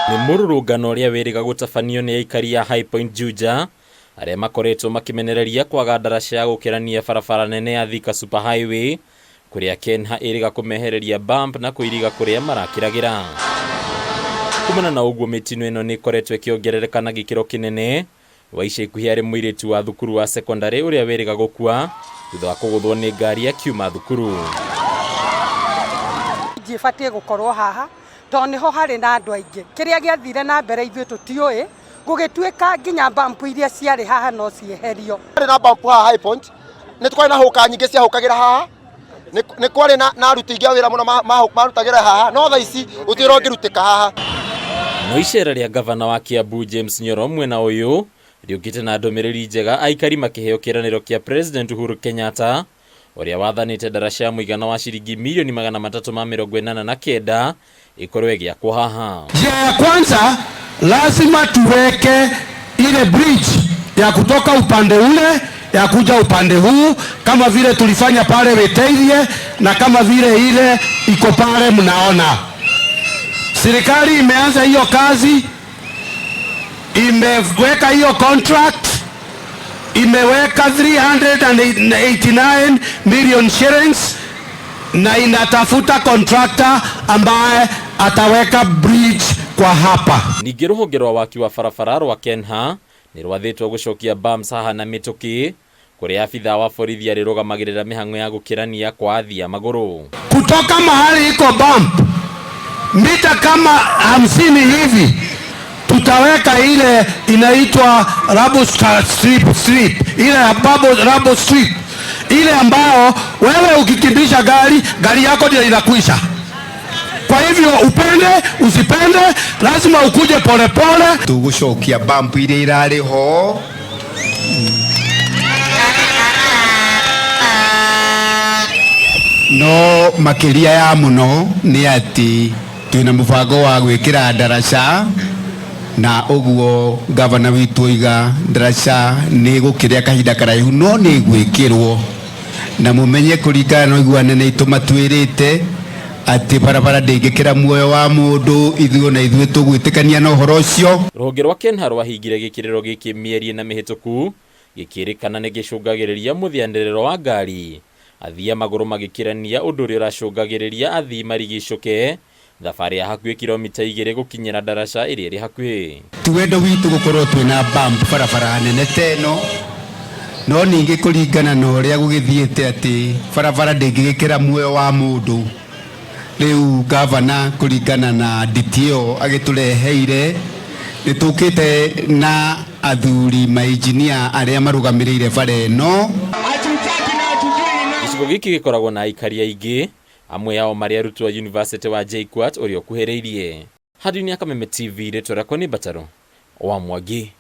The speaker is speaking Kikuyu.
Nĩ mũrũrũngano ũrĩa wĩrĩga gũtabanio nĩ aikari a High Point Juja arĩa makoretwo makĩmenereria kwaga ndaraca ya gũkĩrania barabara nene ya Thika Super Highway kũrĩa KENHA ĩrĩga kũmehereria bump na kũiriga kũrĩa marakĩragĩra. Kumana na ũguo mĩtino ĩno nĩ ĩkoretwo ĩkĩongerereka na gĩkĩro kĩnene wa ica ikuhĩ arĩ mũirĩtu wa thukuru wa sekondarĩ ũrĩa wĩrĩga gũkua thutha wa kũgũthwo nĩ ngari akiuma thukuru. Ibatiĩ gũkorwo haha tondũ nĩho harĩ na andũ aingĩ. Kĩrĩa gĩathire na mbere ithuĩ tũtiũĩ, gũgĩtuĩka nginya bump iria ciarĩ haha no cieherio. Kwarĩ na bump haha High Point, nĩ kwarĩ na hũka nyingĩ ciahũkagĩra haha, nĩ kwarĩ na aruti aingĩ a wĩra mũno marutagĩra haha, no thaa ici gũtirĩ wĩra ũngĩrutĩka haha. No icera rĩa ngavana wa Kiambu James Nyoro mwena ũyũ rĩũkĩte na ndũmĩrĩri njega aikari makĩheo kĩĩranĩro kĩa President Uhuru Kenyatta ũrĩa wathanĩte ndaraca ya mũigana wa ciringi mirioni 389 ĩkorwo ĩgĩakwo haha. Njia ya kwanza lazima tuweke ile bridge ya kutoka upande ule ya kuja upande huu, kama vile tulifanya pale Witeithie na kama vile ile iko pale mnaona. Serikali imeanza hiyo kazi, imeweka hiyo contract, imeweka 389 million shillings na inatafuta contractor ambaye ataweka bridge kwa hapa. Ningĩ rũhonge rwa waki wa barabara rwa KENHA nĩ rwathĩtwo gũcokia bumps haha na mĩtũkĩ kũrĩa abithaa wa borithi arĩrũgamagĩrĩra mĩhang'o ya gũkĩrania kwa athii a magũrũ. Kutoka mahali iko bump mita kama 50 hivi tutaweka ile inaitwa rubber strip, ile ya bubble, rubber strip ile ambao wewe ukikimbisha gari, gari yako ndio inakwisha. Kwa hivyo upende usipende, lazima ukuje polepole. Tugucokia bump iria irarĩ ho. No makĩria ya mũno nĩ atĩ twĩna mũbango wa gwĩkĩra ndaraca, na ũguo gavana witũ oiga ndaraca nĩ gũkĩrĩa kahinda karaihu no nĩ gwĩkĩrwo, na mũmenye kũringana na ũiguano nĩ itũ matwĩrĩte atĩ barabara ndĩngĩkĩra muoyo wa mũndũ, ithuĩ ona ithuĩ tũgwĩtĩkania na ũhoro ũcio. Rũhonge rwa KENHA rwahingire gĩkĩrĩro gĩkĩ mĩeri ĩna mĩhĩtũku gĩkĩrĩkana nĩ gĩcũngagĩrĩria mũthianĩrĩro wa ngari athii a magũrũ magĩkĩrania ũndũ ũrĩa ũracũngagĩrĩria athii marigicũke thabarĩ ya hakuhĩ kilomita 2 gũkinyĩra ndaraca ĩrĩa ĩrĩ hakuhĩ. Ti wendo witũ gũkorwo twĩna bump barabara nene ta ĩno, no ningĩ kũringana na ũrĩa gũgĩthiĩte atĩ barabara ndĩngĩgĩkĩra muoyo wa mũndũ. Rĩu gavana kũringana na nditi ĩyo agĩtũreheire, nĩ tũkĩte na athuri mainjinia arĩa marũgamĩrĩire bara ĩno. Gĩcigo gĩkĩ gĩkoragwo na aikari aingĩ, amwe ao marĩ arutwo a University wa JKUAT ũrĩa ũkuhĩrĩirie. Handũ-inĩ ya Kameme TV, rĩtwa rĩakwa nĩ Mbataro wa Mwangi.